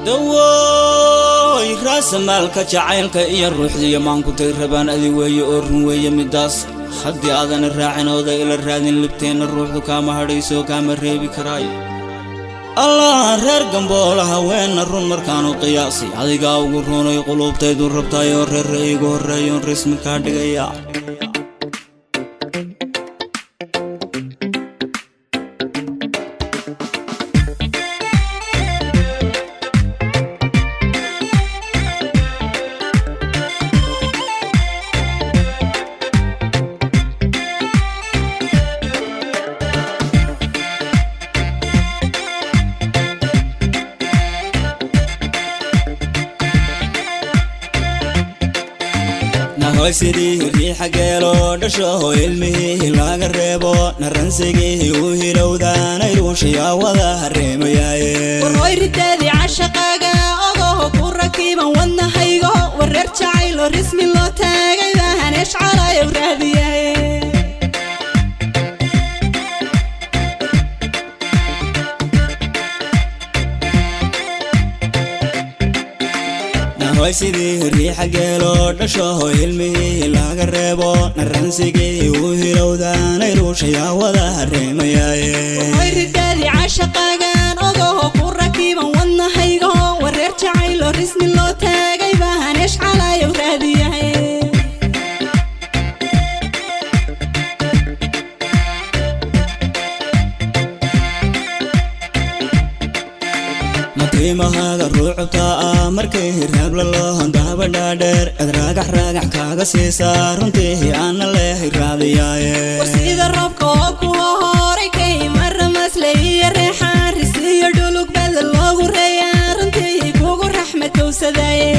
Dawooy raasamaalka jacaylka iyo ruuxdiiyo maankutay rabaan adi weeye oo run weeye midaas. Haddii aadana raacin ooda ila raadin libteenna ruuxdu kaama hadhayso kaama reebi karaayo. Allah reer Gamboola haweenna run markaanu qiyaasay adigaa ugu runay quluubtaydu rabtaay oo reerra iigu horreeyoon rasmi kaa dhigaya. Nahoy sidii riixa geelo dhasho ilmihii laga reebo naransigii u hilowdaanay ruushayaa wada hareemayaaye. Warhoy ridaadii cashaqaaga ogoho ku rakiiban wadnahaygo wareer jacaylo rismi loo taagay baahaneesh calayow raadiyaye. Nahoy sidii riixa geelo dhasho ilmihii laga reebo naransigii u hilowdaanay ruushayaa wada hareemayaaye. Warhoy ridaadii cashaqaagan ogoho ku rakiiban wadnahaygo wareer jacaylo rismi loo taagay baahaneesh calayow raadiyaye. Matiimahaaga ruucubtaa ah markay raabla loohan daabadhaadheer cid raagax raagax kaaga siisaa runtii aana leehay raadiyaaye. War sida roobka oo ku horay ka imaramasle iyo reexaan risiyo dhulug bada loogu reeyaa runtii kugu raxmatowsadaye.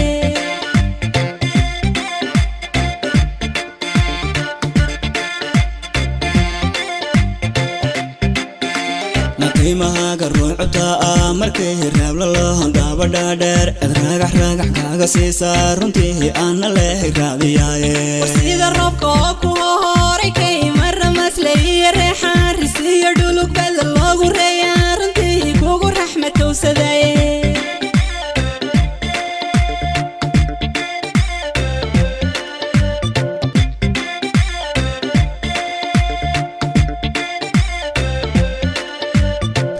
Matiimahaaga ruucubtaa ah markay raabla loohan daabadhaadheer cid raagax raagax kaaga siisaa runtii aana leehay raadiyaaye. War sida roobka oo ku horay ka imaramasle iyo reexaan risiyo dhulug bada loogu reeyaa runtii kugu raxmatowsadaye.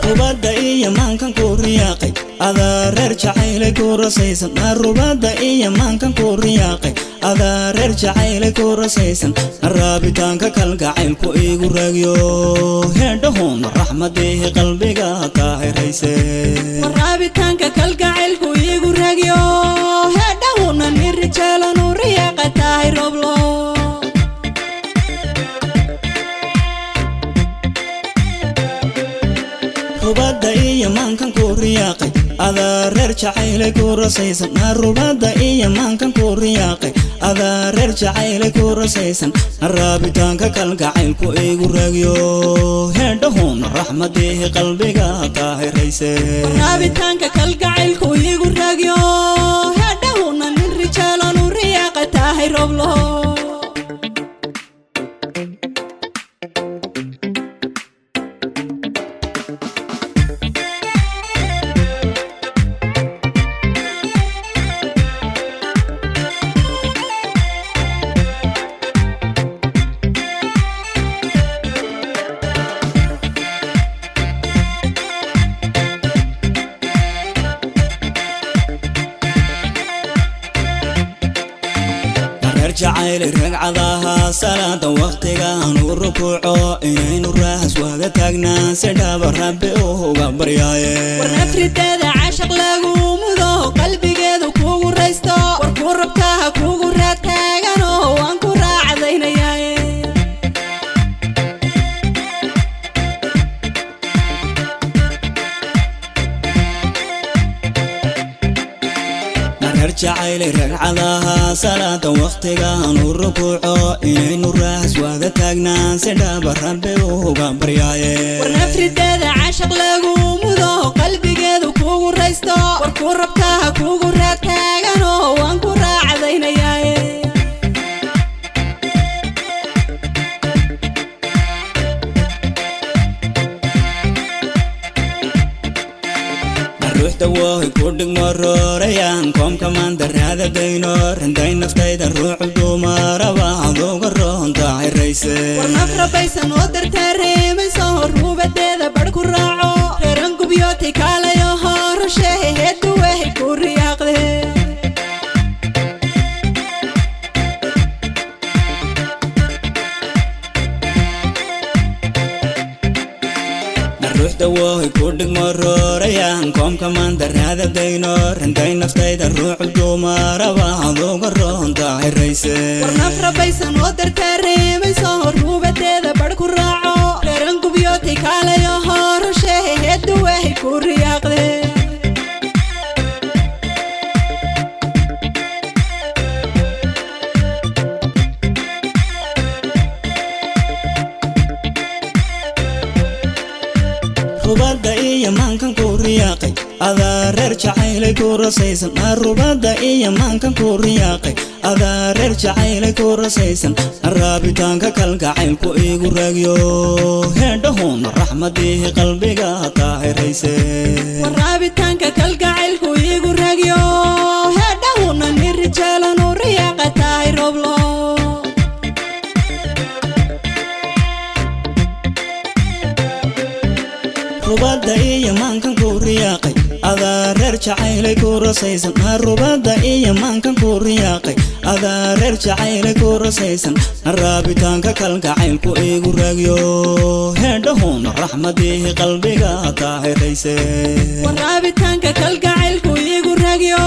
Rubadda iyo maankan ku riyaaqay adaa reer jacaylay ku rasaysan. Rubadda iyo maankan ku riyaaqay adaa reer jacaylay ku rasaysan. Raabitaanka kalgacaylku iigu raagyo heedhahun raxmadii qalbiga taahirayse. War raabitaanka kalgacaylku iigu raagyo heedhahuna nin rijaalanu riyaaqa tahay rooblo. Rubadda iyo maankan ku riyaaqay adaa reer jacaylay ku rasaysan. Rubadda iyo maankan ku riyaaqay adaa reer jacaylay ku rasaysan. Raabitaanka kalgacaylku iigu raagyo heedhahun raxmadii qalbiga taahirayse. War raabitaanka kalgacaylku iigu raagyo heedhahuna nin rijaalanu riyaaqa tahay rooblo. Reer jacaylay ragcadaha salaada waqtigaan u rukuuco inaynu raahas wada taagnaan si dhaba rabbi uga baryaaye. War nafrideeda cashaq lagu mudo qalbigeedu kugu raysto war ku rabtaa kugu raad taaganoo waan ku raacdaynayaaye. Reer jacaylay ragcadaha salaada waqtigaan u rukuuco inaynu raahas wada taagnaan si dhaba rabbi uga baryaaye. War nafrideeda cashaq lagu mudo qalbigeedu kugu raysto war ku rabtaa kugu raad taaganoo waan ku raacdaynayaaye. Ruux Ruuxda woy ku dhigmaroorayaan koomka maandaraada dayno rinday naftayda ruuxu dumaraba aduga roonta xirayse. War naf rabaysan oo dartaa reemayso, ruubadeeda badh ku raaco, reeran gubyootay kaalayo horushehe heeduwahay ku riyaaqde. Ruuxda woy ku dhigmaroorayaan koomka maandaraada dayno rinday naftayda ruuxu dumaraba aduga roonta xirayse. War naf rabaysan oo dartaa reemayso, ruubadeeda badh ku raaco, reeran gubyootay kaalayo horushehe heeduwahay ku riyaaqde. Rubadda iyo maankan ku riyaaqay adaa reer jacaylay ku rasaysan. Rubadda iyo maankan ku riyaaqay adaa reer jacaylay ku rasaysan. Raabitaanka kalgacaylku iigu raagyo heedhahuun raxmadiihi qalbiga taahirayse. War raabitaanka kalgacaylku iigu raagyo heedhahuna nirijeelanu riyaaqa tahay roblo. Rubadda iyo maankan ku riyaaqay adaa reer jacaylay ku rasaysan. Rubadda iyo maankan ku riyaaqay adaa reer jacaylay ku rasaysan. Raabitaanka kalgacaylku iigu raagyo heedhahuun raxmadiihi qalbiga taahirayse. War raabitaanka kalgacaylku iigu raagyo